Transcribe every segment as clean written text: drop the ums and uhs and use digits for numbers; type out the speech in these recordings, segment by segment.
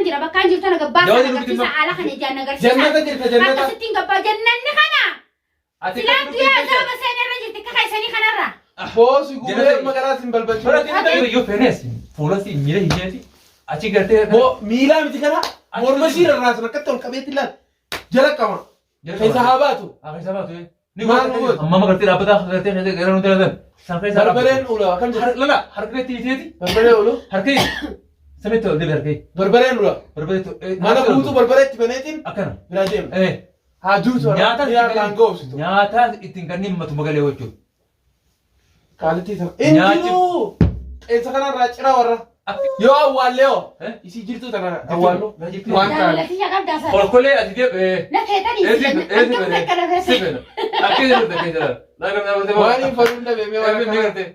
Eessaan jira bakkaan jirtu tana gabbaa Jawaadii sana nuti agarsiisa dhimma. haala kana ijaan agarsiisa. Jannata jirta jannata. Akkasittiin gabbaa jannanni kana. Ati Silaan guyyaa azaaba seenarra jirti akka keessanii kanarra. Boosi guuree Jannata- amma garaa sin balbalchisu. Bara ati yoo feenes fuula si miila hiyyeeti achi gartee Boo miilaa miti kana morma ishii rarraasan akkatti ol qabeetti ilaal. Jala qaba. Keessa haa baatu. Keessa baatu. Ni Maal nu gootu? Amma gartee dhaabbataa gartee keessa gara nuti dhalatan. San keessa Barbareen ula akkam jedhu. Lala harka keetti hiiteeti. Barbaree ulu. Harka samitti ol deebi harka. Barbareen ula. Barbaree Mana guutuu barbaree itti baneetiin Akkana. biraa deema. Haa duutu. Nyaata Nyaata goobsitu. Nyaata ittiin kanneen matu magalee jechuudha. Kaalittii sana. Injiruu. Qeensa kanarraa ciraa warra. Yoo awwaallee hoo. Isii jirtuu tana awwaallu. Waan taane. Jaalalaticha qabdaa sana. Kolkolee ati deeb. Na feetanii si jannata. Akkam takka na feetan. Waan hin fadhuun dhabeemee waan akkana.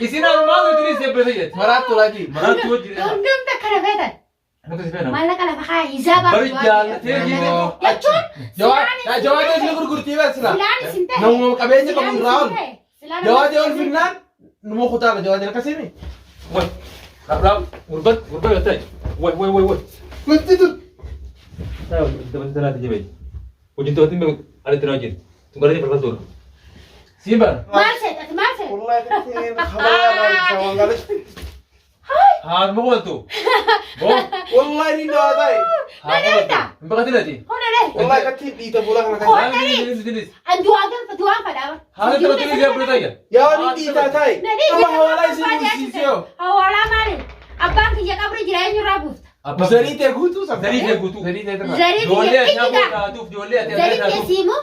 Isin armaan nuti sebbete jetti. Maraattu laajii. Maraattu wajjin. Hangam takka na feetan. Nuti si feena. Maallaqa lafa kaa hisaabaa. Bari jaallatee jirtu. Jechuun Jawaadee ni gurgurtii beeksisa. silaan isin ta'e. Namuma qabeenya qabu irraa ol. Silaan Jawaadee ol finnaan numa kutaala jawaadeen akkasiimi. Way. Raab gurbat gurbat gattee. Way way way way. Wanti tun. Dabalataa talaati jabee. Hojii to'atiin beeku alatti naa hojjetu. Tungaree falfaltuudha. Siin baana. Maal seet ati maal seet? Wallahi kattiin habaa irraa waan galee. Haaduma qooltu. Boo. Wallahi ni dawaa ta'e. Haaduma qooltu. Hin baqatin ati. Hodhale. Wallahi kattiin dhiita fuula kana keessa. Haaduma An du'aa galfa du'aa fadhaa. taphatanii jabbii ta'e. Yaa ni dhiitaa ta'e. Amma hawaalaa isin bulchiisee. Hawaalaa maali? Abbaan kiyya qabri jira eenyurraa buufta? Zarii ta'e guutuu sana. Zarii ta'e guutuu. Zarii ta'e sana. Zarii Ijoollee tiyya ati xixiqqaa. taatuuf ijoollee ati Zariin tiyya taatuuf. siimoo.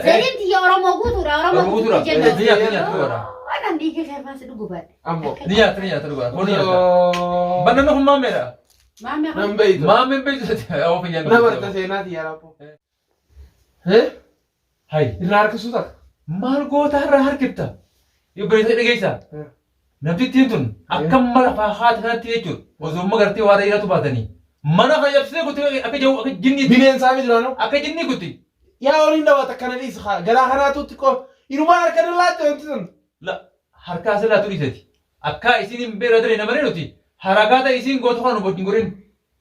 Zariin tiyya Oromoo guutuudha. Oromoo Oromoo guutuudha. guutuu jenna. Ni nyaata ni nyaata dhugaadha. Waan dhiigee keeffaas dhugubaadhe. Ammoo. Ni nyaata ni nyaata dhugaadha. Foon ni nyaata. Banna kun maammeedha. Maammee kun. Nan beeytu. Maammeen beektu awwa fayyaan. Na barta seenaati yaa rabboo. Hee? Hay. Irraa harkisuu takka. Maal goota irraa harkifta? Yoo beeksisa dhageessaa. Namtittiin tun akka mala faa haati kanatti jechuudha. Osoo amma gartee waan dhiiratu baatanii. Mana fayyabsee gutti akka jiru akka jinniitti. Bineensaa miti duraanuu. Akka jinnii gutti. Yaa waliin dhawaata akkana dhiisi haa. Garaa kanaatu xiqqoo. Inumaa harka laatte wanti sun. La harkaa asirraa turisati. Akka isiin hin beera ture nama nuti. Harakaata isiin gootu kana nu wajjin godhin.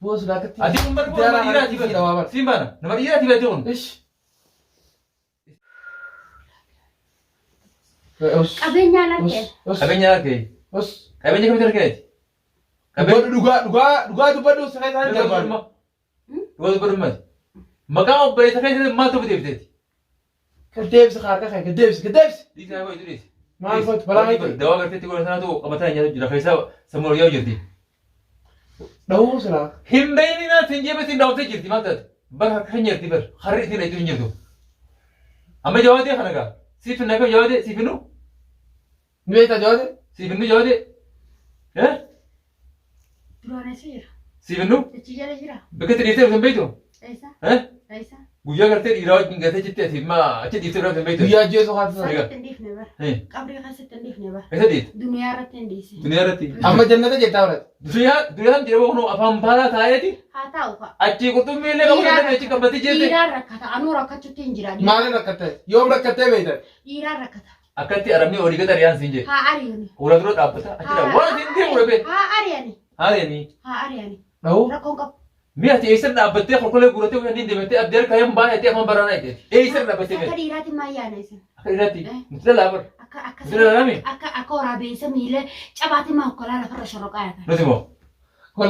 Boos laakatti. Ati kun barbaadu nama dhiiraati bata. Siin baana nama dhiiraati bata kun. Ish. Qabeenyaan harkee. Qabeenya harkee. Os. Qabeenya kamitti harkeeti? Dubbadhu dhugaa dhugaa dhugaa dubbadhu si keessaa hin barbaadu. Dhugaa dubbadhu maali? Maqaa obboleessa keessatti maaltu biteefteeti? Gaddeebisi harka kee gaddeebisi gaddeebisi. Dhiisi haa goitu dhiisi. Maal gootu balaa miti. Dawaa garteetti godhan sanatu qabataa nyaatu jira keessaa sammuu yaa'u jirti. Dhawuu silaa. Hin beeyni naatti hin jeebetti hin dhaawwattee jirti maal taate? Bar harka hin jirti bar harri ittiin dhaytu hin jirtu. Amma jawaadee kana gaa siif hin naqam jawaadee siif hinnu Ni beektaa jawaate? siif hinnu jawaadee. Eh? Duraan eessa jira? Siif hinnu Achi jala jira. bakka itti dhiiftee hin beektu? Eessa? Eh? Eessa? Guyyaa gartee dhiiraa wajjin gartee jettee ati imma achi dhiiftee biraa hin beektu? Guyyaa ajjeesuu haati sana. Sanitti hin dhiifne bara. Eh. Qabrii keessatti hin dhiifne bara. Eessa dhiifte? Duniyaa irratti hin dhiise. Duniyaa irratti. Amma jannata jettaa barate. Duniyaa duniyaan jedhamu kun afaan baalaa taa'eeti Haa taa'u fa'a. achii qurxummii illee qabu danda'e achi qabbatee jeete. Dhiiraan rakkata. Anuu rakkachuutti hin jira. Maaliin rakkattee? Yoom rakkattee beektan? Dhiiraan rakkata. Akkatti arabni olii gad ari'aan siin jedhe. Haa ari'ani. Fuula dura dhaabbata achi dha. Waan siin deemu dhabee. Haa ari'ani. Haareenii. Haa ari'ani. Dhawuu. Rakkoon qabu. Mi'a ati eessa dhaabbattee kolkolee guurattee waan hin deemtee abdii harkaa hin baay'atee afaan baraanaa itti. Eessa dhaabbattee Akka beektu? dhiiraatiin maal yaana isin? Akka dhiiraatti Eh. nuti dhalaa bar. Akka akka Nuti dhalaa mi? akka akka waraabessa miila cabaatiin maa hokkolaa lafarra shorroqaa yaatan. Nuti moo?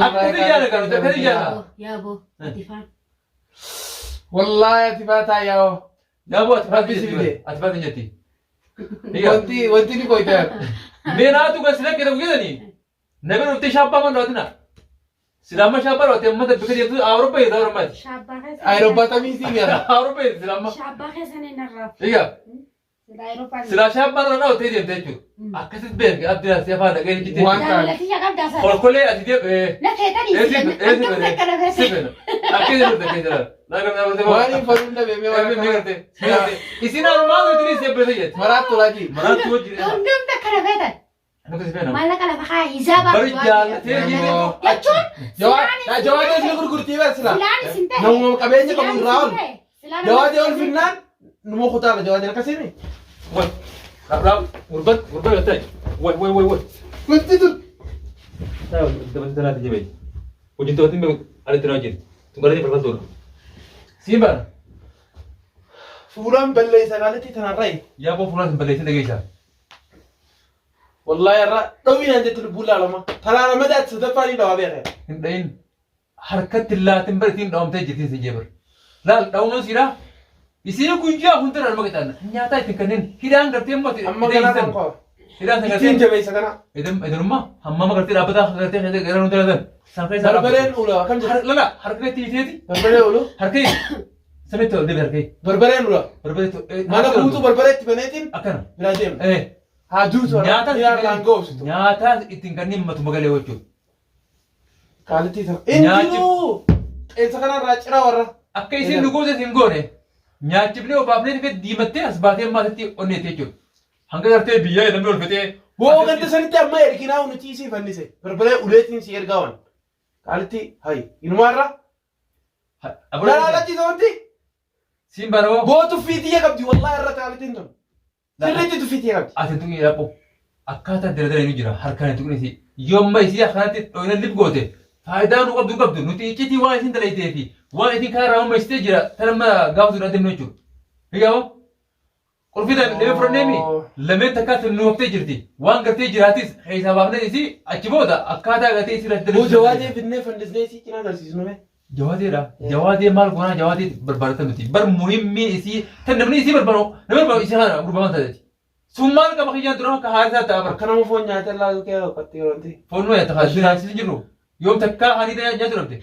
Akkati yaada kan nuti akkati yaada. Yaa boo ati faan. Wallaahi ati baataa yaa'oo. Yaa boo ati Rabbi faati si jetti. fide. Ati faati jetti. Wanti wanti ni qoytaa. Mee naatu kan sila kira guyyatanii. Nabi dhuftee shaabbaa man dhawaatina. Silaama shaabbaa dhawaatte amma dabbi kan jettu Awurooppaa jirta Awuroopaati. Shaabbaa keessa. Ayiroobbaatamii sii mi'a. Awurooppaa jirti silaama. Shaabbaa keessa ni narraaf. Egaa Sila Ayirooppaa. silaa shaabbaa irra dhawaattee deemte jechuudha. Akkasitti beekte abdii asii afaan dhagee jettee. Waan taane. Jaalalaticha qabdaa sana. Kolkolee ati deem. Na feetanii si jannata. Akkam takka na feetan. Waan hin fadhuun dhabeemee waan akkana. Isin armaan nuti sebbete jetti. Maraattu laajii. Maraattu wajjin. Hangam takka na feetan. Nuti feena. Maallaqa lafa kaa hisaabaa. Bari jaallatee jirtu. Jechuun Jawaadee ni gurgurtii beeksisa. silaan isin ta'e. Namuma qabeenya qabu irraa ol. Silaan Jawaadee ol finnaan numa kutaala jawaadeen akkasiimi. Way. Raab gurbat gurbat gattee. Way way way way. Wanti tun. Dabalataa jabee. Hojii to'atiin beeku. Alitti na wajjin. Tun qaalitti falfaltuudha. Siin baana. Fuulaan balleessa qaalitti tanarraa. Yaa boo fuulaan hin balleessin dhageessaa. Wallaahi irraa dhowwinaan jetti lubbuun laalama. Tanaa ramadaatti sadaffaa ni dhawaa beekee. Hin dhayin. Harkatti laatin bar ittiin dhawamtee jirti sin jee bar. Laal dhawuun siidhaa. Isiin guyyaa hunda irraa nama qixaanna. Nyaataa ittiin kanneen hidhaan gartee immoo Amma kanaa kan qaba. Hidhaan san Ittiin gartee jabeessa kanaa. idanummaa hammama gartee dhaabbataa gartee keessa gara nuti dhalatan. San keessa Barbareen ula akkam jedhu. Lala harka itti hiiteeti. Barbaree ulu. Harka samitti ol deebi harka. Barbareen ula. Barbaree Mana guutuu barbaree itti baneetiin Akkana. biraa deemna. Haa duutu Nyaata irraan goobsitu. Nyaataa ittiin kanneen matuma galee jechuudha. Qaalittii tana. Injiruu! Qeensa kanarraa ciraa warra. Akka isin dhuguutis hin goone nyaachifnee obaafnee dhufee diimattee as baatee maatitti onneetti jechuudha. Hanga gartee biyyaa namni ol fixee. Boo ganda sanitti amma erginaa nuti isii fannise. Barbaree uleetiin si ergaa waan. Qaalittii hayi inumaarra. Lalaalachiisa wanti. Siin baroo. Boo tuffii tiyya qabdi wallaahi irra qaalittiin tun. Sirriitti tuffii tiyya qabdi. Ati tuqii dhaqu. Akkaataa daldala inni jira harkaan hin tuqin isii. Yoomma isii akkanatti dhoyina lif goote faayidaa nu qabdu qabdu nuti iccitii waan isin dalaytee fi waan isin karaa irraa mammaysitee jira tan amma gaafa sun adeemnu jechuudha. Egaa qulfii tan lameen fudhanneemi lameen takkaa nu haftee jirti. Waan gartee jiraatis keessaa baafnee isii achi booda akkaataa gartee isii irratti Boo jawaadee finnee fannisnee isii cinaa agarsiisnu mee. Jawaadeedha. Jawaadee maal goonaa jawaadee barbaadata miti. Bar muhimmiin isii tan namni isii barbaadu namni barbaadu isii kana gurbaman taateti. Sun maal qaba kiyyaan dura akka haarisaa ta'a bar. Akka nama foon nyaatee laalu kee qottee yeroo ta'e. Foon nyaata haa jiraachis jiru. Yoom takkaa hanii nyaatu dhabde.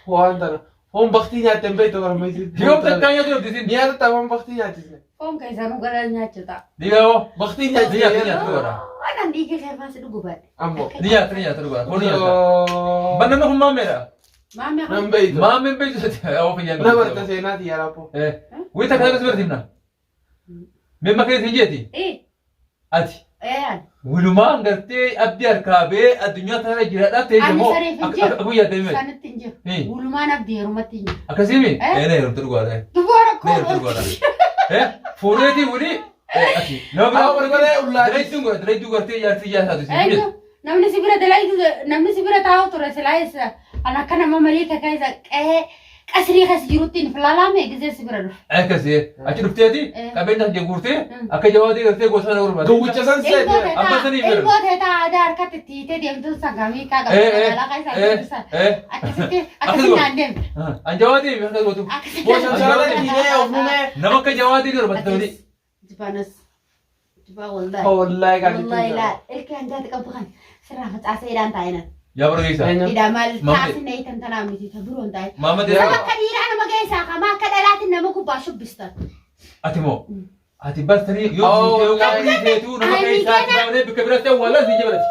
Waan tana. Foon baktii nyaatte hin beektu bara maisii. Yoom takkaa nyaatu dhabde isin. Ni yaadatta foon baktii nyaachisne. Foon keessaa nu gara nyaachita. Dhiigaa hoo. Baktii Ni nyaata ni nyaachisne. nyaata dhugaadha. Waan dhiiga kee faas dhugu baadhe. Ammoo. Ni nyaata ni nyaata dhugaadha. Foon ni nyaata. Ban namni kun maameedha. Maamee Nan beektu. Maameen beektu awwa kiyyaan. Na barta seenaati yaa raappo. Wayii takka takka si barsiifna. Mee makka isin jeeti? Ati. Walumaan gartee abdii harkaa bee addunyaa tana jiraadhaa ta'e Ani immoo saniif hin jiru. akka guyyaa deemee. Sanitti hin jiru. Walumaan abdii heerumatti hin jiru. Akkasiimi? Ee na heerumte dhugaadha. Duboo rakkoo Na heerumte dhugaadha. Fuudheetii wuli ati nama biraa Haa barbaree ullaati. Dalaydduun godha dalayduu gartee jaartii jaarsaatu isin Eenyu namni si bira dalaytu namni si bira taa'u ture silaa isa an akka nama malee kakaa isa qe'ee qasrii keessa jirutti hin filalaame gisee si bira dhufe. Akkasii achi dhufteeti qabeenya kee guurtee akka jawaadii gartee gosa kana barbaadde. Gowwicha san Ilmoo seete. teetaa Amma sanii bira. ilmoo teetaa aadaa harkatti itti hiitee deemtuun sangamii kaa qabdu magaalaa keessa deemtu san akkasitti akkasitti naan deemte. An jawaadii akka gootu. Akkasitti Boo shamsarala diinee of mumee. Nama akka jawaadii barbaadde wali. Jibaanas jibaa wallaahi. Wallaahi Wallaahi qaalitti. laa ilkee hangaati qabdu kan sirraa facaasee hidhaan taa'e Yaa bara geessa. Hidhaa maal Maamte. taasifne hiitan tanaa miti ta biroon taa'e. Maama Nama deemaa. akka dhiiraa nama geessaa kama akka dhalaatiin nama gubbaa shubbistan. Ati moo ati bartanii yoo fuutee qabrii feetuu nama keessaa ati baafnee bakka biraatti awwaalaa si jabalati.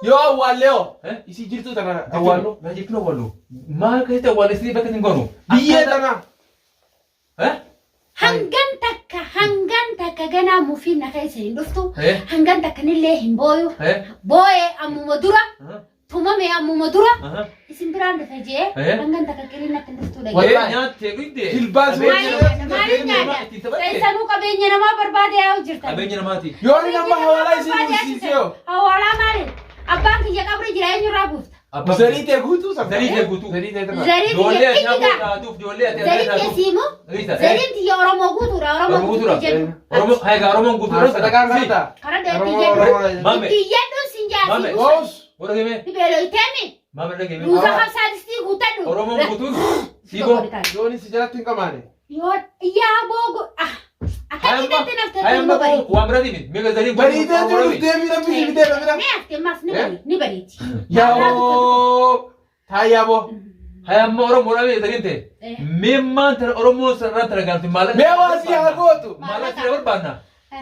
Yoo awwaallee hoo isii jirtuu tana awwaallu. Maa jirtu awwaallu. Maal keessatti awwaalle isii bakka hin goonu. Biyyee tana. Hangan takka hangan takka ganaa mufiin na keessa hin dhuftu. Hangan takka nillee hin booyu. Boo'ee ammuma dura tumame ammuma dura isin biraan dhufe jee hangan takka qiriin natti hin dhuftuu dhagee. Nyaattee dhugdee. Jilbaas Maaliif nyaata? Keessanuu qabeenya namaa barbaade yaa'u jirtan. Qabeenya namaati. Yoo inni amma hawaalaa isii buusiisee hoo. Hawaalaa maali? Abbaan kiyya qabri jira eenyurraa buufta? Zarii ta'e guutuu sana. Zarii ta'e guutuu. Zarii ta'e tana. Zarii Ijoollee tiyya ati hafuun xixiqqaa. taatuuf ijoollee ati Zarii hafuun tiyya taatuuf. siimoo. Zariin tiyya Oromoo guutuudha. Oromoo Oromoo guutuutti guutuudha. jedhu. Oromoo hayigaa Oromoon guutuu. Sadaqaan kana ta'a. Karaa dheetti Oromoo jedhu. Oromoo. Maame. Itti jedhuun sin Maame. jaasi. Boos. Warra gemee. Ni beeloyteemi. Maame dhagee. Nuusa qabsaadistii guuttadhu. Oromoon guutuun siiboo. Yoon si jalatti hin qamaane. Yoo yaa boogo ah akka dhiiratti naftee Hayamba ni bariiti. waan biraati miti. Meeqa zariin Bariitee jiru deemii namni si bitee namni. Ni hafte ammas ni bariiti ni bariiti. Yaaboo. Taayyaa boo. Hayamba Oromoo dha zariin ta'e. Meemmaan tana Oromoo sararaan tana gaanfi maallaqa. Mee waa si haa gootu. Maallaqa si barbaanna.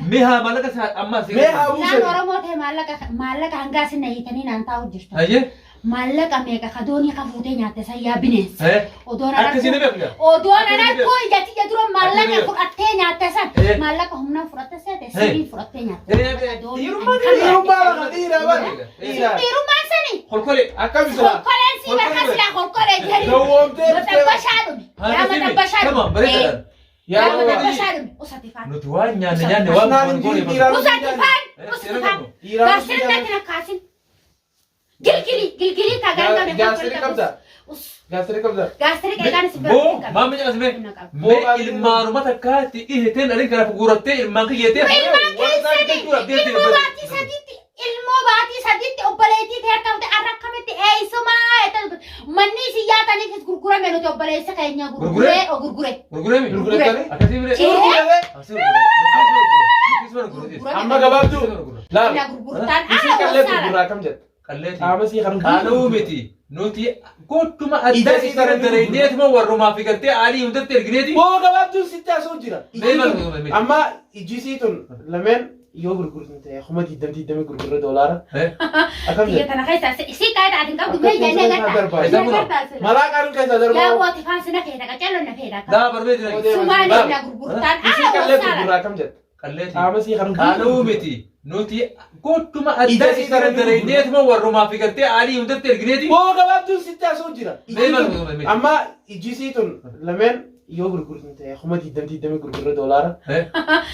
Mee haa maallaqa si ammaa si. Mee haa Naan buusani. Oromoo ta'e maallaqa maallaqa hangaa sinna hiitanii naan taa'u jirta. Hayyee. Maallaqa meeqa kadoonii ka fuutee nyaatte sayyaa bineensa. Odoon Akkasii ni beekna. Odoon Akkasii ni anarkoo ija tiyya dura maallaqa Akkasii ni fudhattee nyaatte san Eh. maallaqa humnaan fudhatte seete sirrii fudhattee nyaatte. Dhiirummaa Dhiirummaa lafa dhiira bara. Dhiira. Dhiirummaan sani Kolkolee. Akkam sila. kolkoleen sii barka silaa kolkolee jedhi. Gowwoomtee dhuftee. Maxabbashaa dhume. Yaa maxabbashaa Kama dhume. bareedaadhaan. Yaa Yaaboo. maxabbashaa dhume. Usati faan. Nuti waan nyaanne nyaanne waan Asnaan hin goone jiru dhiiraa. Usati faan. Usati faan. Dhiiraa. Garsirratti na kaasin. Gilgilii gilgilii taa gara qabne. Gaastirii qabda. Gaastirii qabda. Gaastirii qeeqaan si bira Boo hin qabne. maamma caqasme Humna qaba. mee ilmaanuma takkaatti dhiheteen alin kana guurattee ilmaan kiyyeetee Ilmaan keessanii ilmoo baatii sadiitti ilmoo baatii sadiitti obboleettii ta'e akka ta'e arra akkamitti eessumaa manni isin yaataniifis gurgurame nuti obboleessa keenya gurguree o gurgure. Gurguree Gurgurettanii? Akkasii biree. Gurguree? Akkasii gurguree. Amma gabaabduu. Laal. Ila gurgurtaan Isii ala qallee wasaala. gurguraa kam jedha? Qalleeti. Qaama sii kan Qaaluu miti. Nuti gochuma adda Ija sii isii darayneetuma warrumaa fi gartee aalii hundatti ergineeti. Boo gabaabduun sitti haasa'u jira. Mee maal goota mee? Amma ijji sii tun lameen yoo gurgurtan ta'e 20,020 gurgurra doolaara. Akkam Biyya jedha? tana keessa isii qaayita ati hin qabdu mee Akka jennee keessaa gartaa. darbaa. Isa kunoo. Malaa qaaruun keessaa Yaa darbaa. booti faansina feeta qaccaloo na feeta. Daa barbeeti nagi. Sumaan Baal. ila gurgurtaan Isii ala qallee wasaala. gurguraa kam jedha? Qalleeti. Qaama sii kan Qaaluu miti. Nuti gochuma adda Ija sii isii daranii darayneetuma warrumaa fi gartee aalii hundatti ergineeti. Boo gabaabduun sitti haasa'u jira. Mee maal goota mee? Amma ijji sii tun lameen yoo gurgurtan ta'e 20,020 gurgurra doolaara.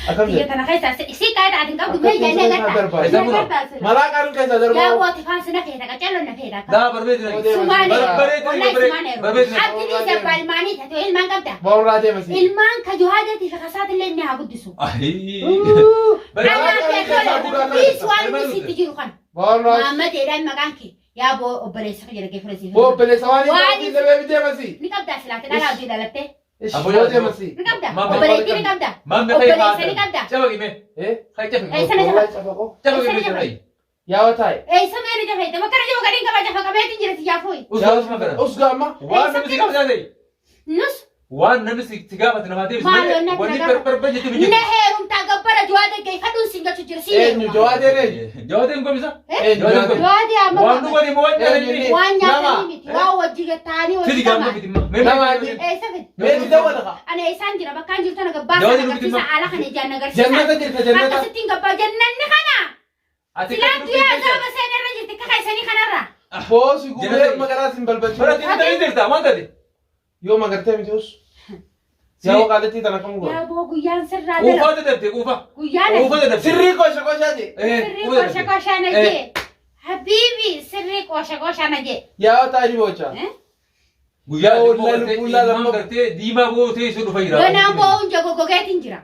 Akkam Biyya jedha? tana keessa isii qaayita ati hin qabdu Akka mee jennee keessaa gartaa. darbaa. Isa kunoo. Malaa qaaruun keessaa Yaa darbaa. booti faansina feeta qaccaloo na feeta. Daa barbeeti nagi. Sumaan Barbareeti wallahi sumaan nagi. Barbeeti nagi. Abdi dhiisa abbaa ilmaanii taate ilmaan qabda. Boorraa deema sii. Ilmaan ka Johaadeetii fi kasaatillee inni haa guddisu. Malaa Anaa qaaruun fi keessaa tola guuraa dhiis waan inni sitti jiru kana. Boorraa. Maammateedhaan maqaan kee yaa boo obboleessa kee jedhee fure siif. Boo obboleessa waan hin Waan taane lamee deema sii. Ni qabdaa silaate dhala hojii dhalattee. Ish boo deema sii. Ni qabda. Maamma- Obboleettii ni qabda. Maamma kai Obboleessa ni qabda. Caba qime. Eh? Kai caba qime. Eessa na Wallahi cafaqoo. Caba qime caba. Yaa taa'e. Eessa meeni jafeete bakka jiru gadiin qaba jafa qabeetiin jira si jaafuyi. Usgaa usma kana. Usgaa amma. Waan namni si gaafate. Nus Waan namni si gaafate namaa deebisu Maal malee onnatti wanni na gaafate? barbar jettu hin ne jiru. heerumtaa gabbara jawaadee geeffadhuun siin gachu jira siin Eenyu heeruma. jawaadeen eenyu? Jawaadeen gomisa. Eenyu Jawaadeen jawaadeen? Jawaadee amma Waan nu waliin waan Eenyu nyaatanni. waan Nama. nyaatanii miti waan wajji taa'anii Fidi wajji gaafna qaban. miti. Mee Nama mee inni. Eessa fidi? Meeti dawwata kaa. Ani eessaan jira bakkaan jirtu na gabbaa Jawaadee sana nuti agarsiisa hima. haala kana ijaan agarsiisa. Jannata jirta jannata. Akkasittiin gabbaa jannanni kana. Ati Silaan guyyaa azaaba seenarra jirti kaka isanii kanarra. Boosi gubee Jannata- magaalaa sin balbalchisu. Bara ati jirta waan taate. Yoo magartee miti us. Yaa qaalittii tana kam goona? Yaa boo guyyaan sirraa dala. Quufaa dadhabde quufa. Guyyaan Quufa dadhabde. Sirrii qosha qoshaa jee. sirrii qosha qoshaa na jee. Habiibi sirrii qosha qoshaa na jee. Yaa taa'ii boochaa. Guyyaa Yoo ati lalu gartee fuula ilmaan lamma- gartee diimaa gootee isu dhufa jira. Ganaan boo'uun jagogogeetiin jira.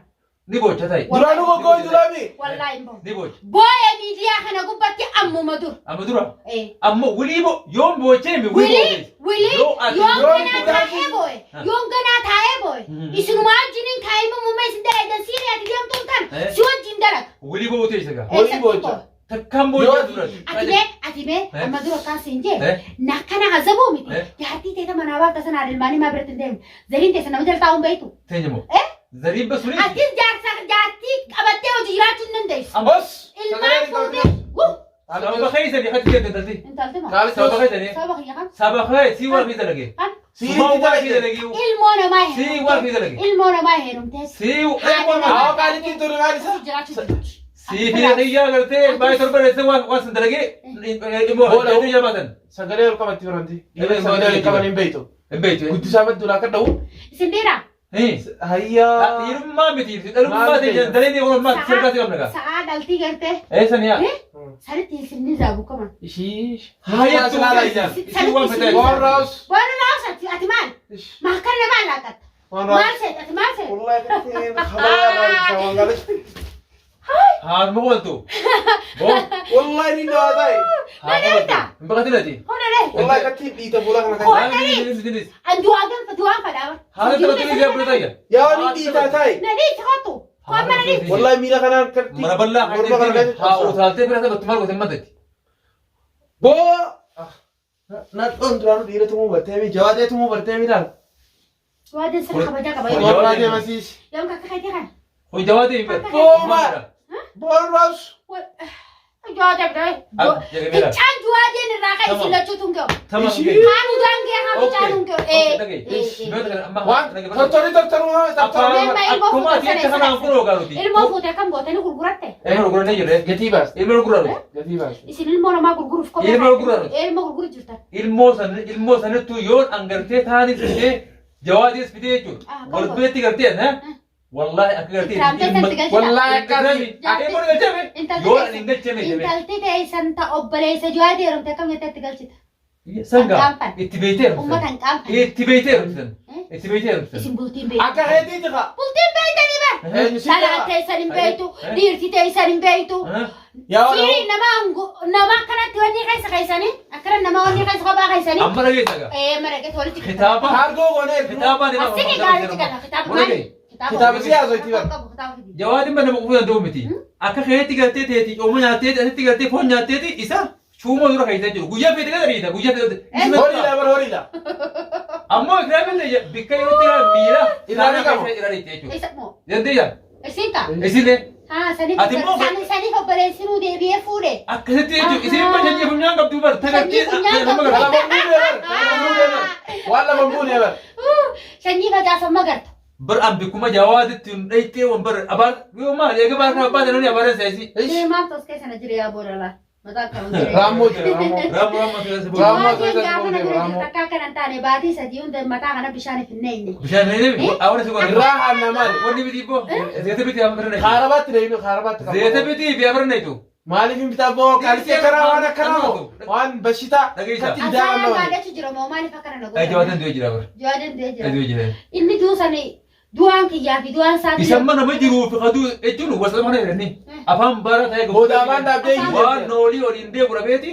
Ni bocha ta'i. Duraanuu goggooyi duraami. Wallaahi hin boo'u. Ni bocha. Boo'ee miidiyaa kana gubbatti ammuma dur. Amma dura. Eh. Amma wilii bo yoom bochee mi wilii Wilii bochee. wilii Yoo ati- yoon yoo ganaa ati- taa'ee boo'e yoon ganaa taa'ee boo'e isinumaa wajjiniin kaa'ima muumee isin dalagan siiree ati deemtuun tan Eh. si wajjin dalaga. Wilii bootee isa gaa. Wilii Eessatti boocha. boo'a? Takkaan boochaa Yoo- dura. Ati mee ati mee Eh. amma dura akkaan siin jee Eh. na akkana hazabuu miti Eh. jaartii teeta manaa baafta sanaan ilmaanii maa biratti hin deemne zariin teessa nama jala taa'uun beektu. Teenya moo. Eh. Zariin basurii. Atis jaarsa jaartii qabattee hojii jiraachuu hin dandeessu. Os. Ilmaan fuutee wuu Sababa keessanii hatti deemte intalti. intalti maa Sababa keessanii. sababa kiyya kan Sababa kee si waan fi dalage. kan Sumaa waan fi dalage. ilmoo namaa Si waan fi dalage. ilmoo namaa heerumtee Si ilmoo namaa. Haa qaalittiin tun maal isa? jiraachuu jirti. Si fi xiyyaa gartee baay'ee torba dheessee waan waan san dalagee immoo Booda- hojjetu jabaatan. Sagalee ol qabatti baranti. Sagalee ol qaban hin beektu. Hin beektu. Guddisaa badduu akka dha'u. Isin dhiiraa Hayyaa. Dhiirummaa miti dhalummaa ta'e dalee oromummaa sirbaatti qabna gaa. sa'aa dhaltii gartee Eessan yaa. sanitti isin zaabu kaman. Ishii. Haayyaa Isii waan fedhan. Waan raawus. Waan raawus ati maal? Maakkarra maal laaqatta? Waan Maal raawus. seet ati maal seet? Wallahi katteen habaa raawus waan gaaritti. Haaduma qooltu. Boo. Wallahi ni dawaa ta'e. Haaduma qooltu. Hin baqatin ati. Hodhare. Wallahi katteen dhiita fuula kana keessa. An du'aa ganfa du'aan fadhaa. Haala taphatanii biyya bira ta'e. Yaa ni dhiitaa ta'e. Na dhiisi kottu. Waan mana dhiisi. Wallahi miila kanaan kattiin. Mana bal'aa Morma kana keessa haa cabsa. utaaltee bira taphattu maal goote madatti. Boo. Nadhoon duraanuu dhiira tumuu bartee mi jawaadee tumuu bartee mi laal. Waadeen sirra kabajaa qaba. Kun Waan jawaadee deemasiis. Yoom kakka keetii kana. Kun jawaadee hin beeku. Booma. Boon raawus. Jawaadee bira. Fincaan jawaadeen irraa ka'e isin lachuutu hin ga'u. Tamam. Kaan udaan ga'e haan fincaan hin ga'u. Waan tortorii tortoruu haa tortoruu. Akkuma ati jecha kanaan kun hoogaa nuti. Ilmoo fuute akkam gootanii gurguratte. Ilma gurgurannee jirre. Gatii baas. Ilma gurguranu. Gatii baas. Isin ilmoo namaa gurguruuf qofa. Ilma gurguranu. Ilmoo gurguru jirtan. Ilmoo san ilmoo sanittuu yoon angartee taanis fidee jawaadees fidee jechuudha. Ah, Wal biratti gartee ha? Wallaahi akka gartee Ikiraam teessan si galchita. Wallaahi akka ati Ilmoon galchame. Intalti Yoo ani hin galchame jedhame. Intalti teessan ta obboleessa Jawaadii heerumte akkam jettee itti galchita? Sangaa Qaanfan. itti beeytee Uummata hin qaanfanne. Itti beeytee heerumtan. Itti beeytee heerumtan. Isin bultiin beektu. Akka keetiiti kaa. Bultiin beeytanii bar. Eenyu si Dhalaan kaa? teessan hin beektu. Dhiirti teessan hin beektu. Yaa wala. Sirii nama nama akkanatti wanni keessa keessanii akkana nama wanni keessa kophaa keessanii. Amma dhageessa gaa. Ee maraqeet walitti. Kitaaba. Kaargoo goonee. Kitaaba ni Asii gaariitti kana kitaaba maali? Kitaaba siyaasa itti bar. Qabu kitaaba fidi. Jawaadin ba nama qufuu danda'u miti. Akka keetti gartee teeti cooma nyaatteeti asitti gartee foon nyaatteeti isa shuumoo dura keessa jiru. Guyyaa feete gada dhiita guyyaa feete. Horiidha bar horiidha. Ammoo ikiraamillee bikka yeroo jira miira Irraa ni qabu. irraa dhiitte jechuudha. Isa moo Dandeeyya. isin kaa. Isinlee Haa saniif Ati immoo- saniif obboleessinuu deebi'ee fuudhe. akkasitti jechuudha. Isin immoo sanyii funyaan qabdu bar tagartee Sanyii funyaan nama qabdu. gargaara. Lama buunee bar. Lama buunee bar. Waan lama buunee bar. Sanyii facaasan magarta. Bar an bikkuma jawaaditti hin dhayxee wan bar abaan yoo maal eega baar kana abbaa tananii abaareen saayisii. Mee maaltu as keessa na jira yaa boodalaa? Mataa akkam jira. Raammoo jira raammoo. Raammoo raammoo keessa bu'u. Raammoo Maatiin keessa gaafa na bu'u bira raammoo. jirtu akka akkana hin taane baatii sadii hunda mataa kana bishaan hin neenye. Bishaan hin neenye awwaala si godhe. Irraa haannaa maali? Wanni biti ibboo zeeta biti abara naytu. Kaarabaatti deebiin kaarabaatti qaba. Zeeta biti fi abara naytu. Maaliif hin bitaa boo qaalitti akkanaa waan akkanaa moo waan bashitaa Dhageessa. katti Asaan daawwan gaadhachu jira moo maaliif akkana na Ay godha? jawaadan du'ee jira bara. Jawaadan du'ee jira. Du'ee jira. Inni duusani du'aan kiyyaa fi du'aan isaatii. Isan mana nama jiruu fi kaduu jechuun wasa mana jedhani. Afaan bara ta'e Booda afaan dhaabdee Waan noolii oliin deemu dhabeeti.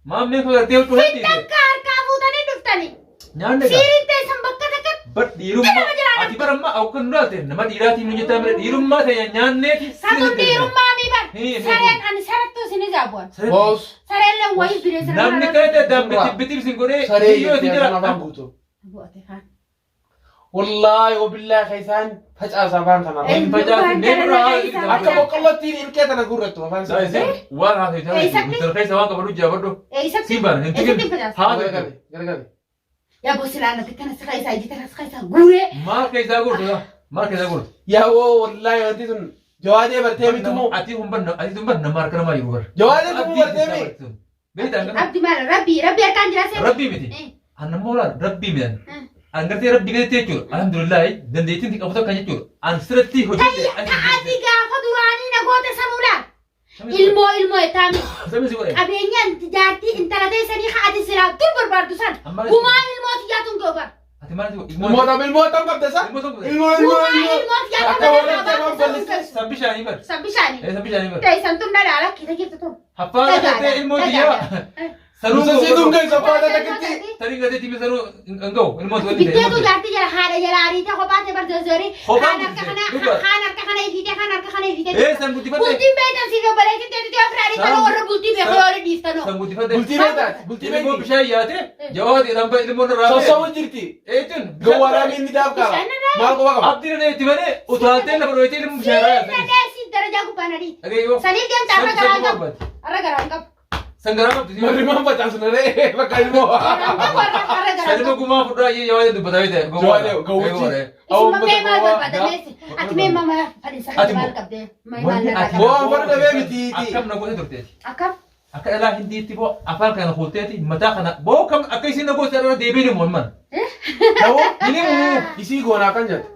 Maammee kan gartee huccuu heddii. Takka harkaa fuutanii dhuftani. Nyaanni egaa. Siiriin teessan bakka takkatti. Bar dhiirummaa ati bara amma akka nu dhaalte nama dhiiraatiin nu jettaa mire dhiirummaa ta'e nyaanneeti. Satuun dhiirummaa mi bar. Hii, hii. Sareen ani sarattuu isin ijaabu'an. Boos Sareen leen wayii bineensa Namni nama kana ta'e dambe bitib sin godhee saree biyyoo isin jettee jira. afaan guutuu. Bu'ate kaan. Wallaahi wabillaahi keessaan facaasa afaan kana. Hin facaasin mee dura haa Akka boqqollootti ilkee tana guurrattu afaan isaa. Waan haasa'e taa'e Eessatti? Mr. Keessa waan qabadu jira badhu. Eessatti? Siin baana hin Eessatti tuqin. facaasa? Haasa'e. Garagalee garagalee. Yaa bosilaan ati kana si keessaa ijji kana si keessaa guuree. Maal keessaa guurtu? Maal keessaa guurtu? Yaa woo wallaahi wanti sun jawaadee bartee miti moo? Ati kun bar ati kun bar nama harka namaa jiru bar. Jawaadee kun bartee mi? Beektaa kana? Abdi maal rabbi rabbi harkaan jira seera. Rabbii miti. An ammoo laal rabbii miti. An gartee rabbii gaditti jechuudha. Alhamdulillahi dandeettiin qabu takka jechuudha. An sirriitti hojjedhe. Ati gaafa duraanii na goota sanuudhaan ilmoo ilmoo ettaami. Samii si godhe. Qabeenyaan jaartii intala teessanii haati silaa dur barbaaddu san Amma gumaa ilmoo xiyyaatuun ga'u bara. Ati maal si godhe? Ilmoo tam ilmoo tam qabda sa? Ilmoo tam qabda. Ilmoo ilmoo Gumaa ilmoo. ilmoo xiyyaatuun Akka warra afaan bal'iste. San bishaanii bar. San bishaanii. San bishaanii bar. Teessan tun dhadhaa lakkisa jirtu tun. Haffaa gartee ilmoo xiyyaa. Sanuu Musa si tun keessa faata takkitti. Tarii gartee tiimi sanuu hin ga'u. Ilmoo xiyyaa. Bitteetu jaartii jala haadha jala ariitee kophaa ta'e barzozorii. Kophaan Kaan harka kana guddise. kaan harka kana ifiitee kaan harka kana ifiitee. Ee san guddifate. Bultiin beektan siif obboleettiin teessitee ofirraa dhiifanoo warra bultii beeku yoo dhiiftanoo. San guddifate. Bultii beektaati. Bultii Ilmoo beekti. bishaan yaate jawaati dhaan ilmoo irraa. Sossobu jirti. Eetuun Gowwaadhaan inni daaf qaba. Maal quba qaba? Abdiin na itti malee utaaltee lafa dhoyitee ilmoo bishaan irraa Siif yaate. dhadhee siif darajaa gubbaan adii. Dhageeyyoo. Saniif deemta har'a garaan qabu. Har'a garaan qabu. San garaa qabdi. Marri maan facaasu naree bakka ilmoo. Garaan qabu har'a har'a garaan Sanima qabu. gumaa fudhaa iyyee jawaati dubbataa bite. Jawaadee gowwichi. Isin mee maal barbaadameessi? Ati mee maal fadhiisa Ati maal immoo- qabdee? Maal maal Ati qabdee? Boo farda bee miti. Akkam na gootee turteeti. Akkam? Akka dhalaa hindiitti boo afaan kana kuuteeti mataa kana boo kam akka isin na gootee irra deebiin himu amman. Ta'uu Hin himu. isii goonaa kan jettu.